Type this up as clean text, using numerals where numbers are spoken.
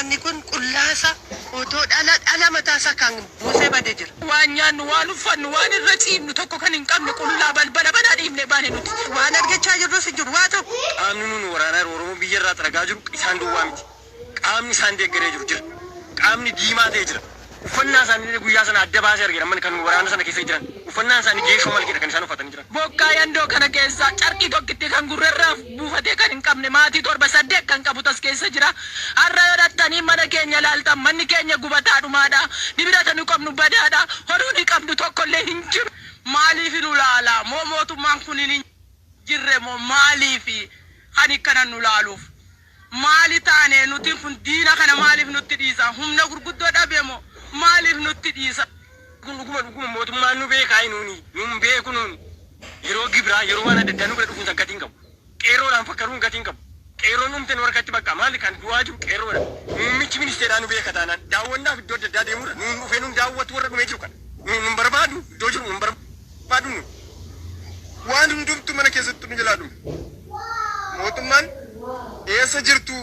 Uummanni kun qullaasa otoo dhala dhala mataasaa kan buusee badee jira. Waan nyaannu, waan uffannu, waan irra ciifnu tokko kan hin qabne qullaa balbala banaa dhiifne baane nuti. Waan argachaa jirrus hin jiru waa tokko. Qaamni nuun waraanaa jiru Oromoo biyya irraa xaragaa jiru isaan duwwaa miti. Qaamni isaan deeggaree jiru jira. Qaamni diimaa ta'e jira. Uffannaa isaanii guyyaa sana adda baasee argina amma kan waraana sana keessa jiran. Uffannaan isaanii geeshoo malkeedha kan isaan uffatanii jiran. Bokkaa yandoo kana keessa carqii tokkitti kan gurrarraa buufatee kan hin qabne maatii 7 8 kan qabu tas keessa jira. Har'a yoo dhattanii mana keenya ilaaltan manni keenya gubataa dhumaadha. Dibirata nu qabnu badaadha. Horuu ni qabnu tokkollee hin jiru. Maaliif nu laala? Moo mootummaan kun hin jirre moo maaliif kan akkana nu laaluuf? Maali taane nuti kun diina kana maaliif nutti dhiisa? Humna gurguddoo dhabe moo maaliif nutti dhiisa? Kun dhuguma dhuguma mootummaan nu beekaa nuuni nun beeku nuuni. Yeroo gibiraa yeroo waan adda addaa nu bira dhufuun gatii hin qabu. Qeerroodhaan fakkaruun gatii hin qabu. Qeerroon dhumte nu harkatti bakka maali kan du'aa jiru qeerroodha. Muummichi ministeeraa nu beeka taanaan daawwannaaf iddoo adda addaa deemuudha. Nuun dhufee nun daawwatu warra dhumee jiru kana. Nuun nun barbaadu iddoo jiru nun barbaadu nuun. Waan hundumtu mana keessatti nu jalaa dhume. Mootummaan eessa jirtu?